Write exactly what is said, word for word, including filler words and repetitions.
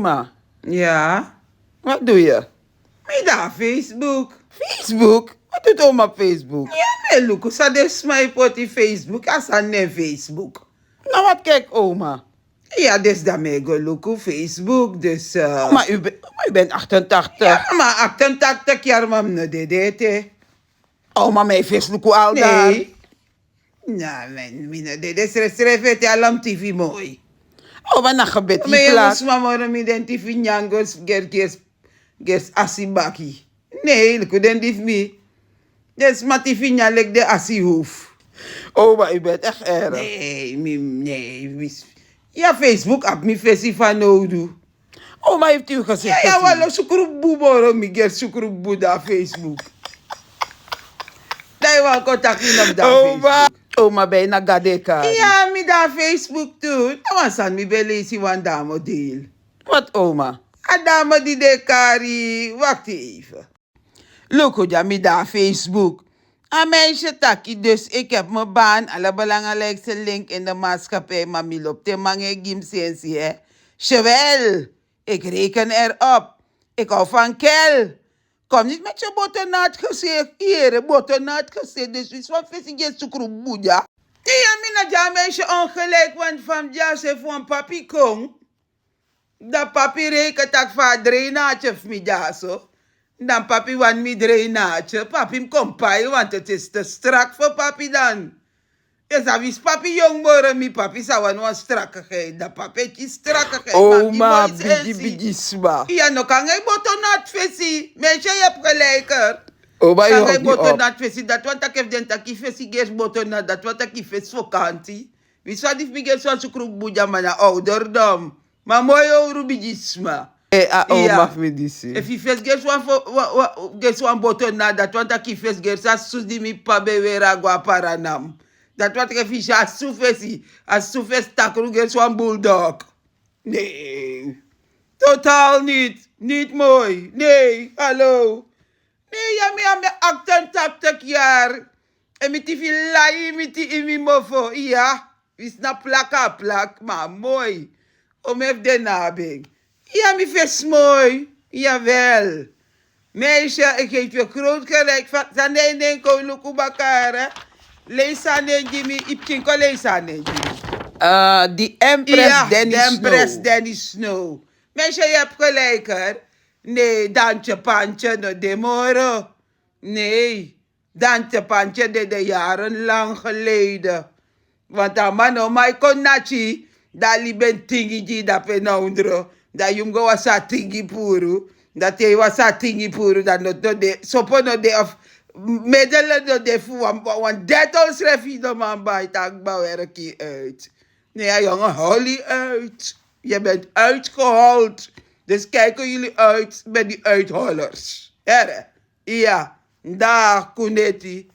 Ma. Ya. Wat du yu? Mi de na Facebook. Facebook? Wat du tu op Facebook? Ya, mi e luku san den sma e poti Facebook, a san nen Facebook. Na wat kek, oma. Ya, dus dan mi e go luku Facebook, dus, eh. Ma u ben, ma u ben achtentachtig. Ya, ma achtentachtig yari, ma mi no dede ete. Oma, mi e Facebook al dan. Nee. Na, mi, mi no dede srefsrefi ete, ala mi tifi moi. Oma, na gebed. Mi e plak. Sma moro mi den tifi nyan go s-, ger, ger, ger asi baki. Nee, luku den di fu mi. Den sma tifi nyan leki den asi huf. Oma, u ben echt erg. Nee, mi, nee, mi s-, ya, Facebook abi mi fesi fanowdu. Oma, yu fu yu gezegd. Ya, ya, gezien. Walo sukru bubu, moro mi ger sukru bubu na Facebook. Dan yu wani kon taki mi no mus de na Facebook. Oma, bijna gade kari. Ya, mi de na Facebook tu. Na wan sani mi ben leisi wan dame deel. Wat, oma? A dame di den e kari, wakti even. Luku, dya mi de na Facebook. A meisje taki, dus ik heb mijn baan, alle belangrijkste link in de maatschappij, maar mi lobi te manga e gi mi sensi, hè. Jawel, ik reken erop. Ik hou van kel. Kom niet met je botternat gezicht hier, botternat gezicht. Dus wi sma fesi ger sukru bubu dya. Iya, mi no gi a meisje ongelijk, want fa mi dya so, efu wan papi kon, dan papi reken taki fa a drainaatje fu mi dyaso. Dan papi wani mi drainaatje, papi mus kon pai, want het is te strak voor papi dan. Yu sabi, wi si papi yongu moro, mi papi sa wani wan strakigheid, dan papi e kisi strakigheid. Oma, bigi, bigi sma. Iya, no kan e boto na a fesi. Meisje, yu e gelijker. Oma, yu kan e boto na a fesi. Dati wani taki efu den taki fesi gersi boto na, dati wani taki fesi vakantie. Wi sabi, fu mi gersi wan sukru bubu dya, ma na ouderdom. Ma moi owru bigisma. Eh, a oma fu mi disi. Efu yu fesi gersi wan fo-, wa-, wa-, gersi wan boto na, dati wani taki yu fesi gersi a susu di mi p'pa ben weri a go a Paranam. Dati wani taki efu yu si a susu fesi, a susu fesi takru gersi wan bulldog. Nee. Totaal niet. Niet mooi. Nee, hallo. Nee, ya mi, ya mi achtentachtig jaar. En mi tifi lai, mi tifi ini mi mofo, iya. Wi si na plak a plak, ma a moi. Oma, efu den na ben. Iya, mi fesi moi. Jawel. Meisje, ik geef je groot gelijk. Fa-, san den e nen, kon luku baka, hè. Leisi a nen gi mi, yu pikin, kon leisi a nen gi mi. Eh, di Empress Dennis Snow. Meisje, yu e gelijk, hè. Nee, Dantje Pantje no de moro. Nee. Dantje Pantje dede jarenlang geleden. Want a man no man e kon nati, dan a libi en tingi gi yu dape na ondro. Dan yu mus go wasi a tingi puru. Dan te yu wasi a tingi puru, dan no, no de, sopo no de of middelen no de fu wan, wan, wan detol srefi no man bai, taki bawerki uit. Nee, a jongen, hol u uit. Je bent uitgehold. Dus kijken jullie uit met die uithollers. Here. Iya, da kuneti.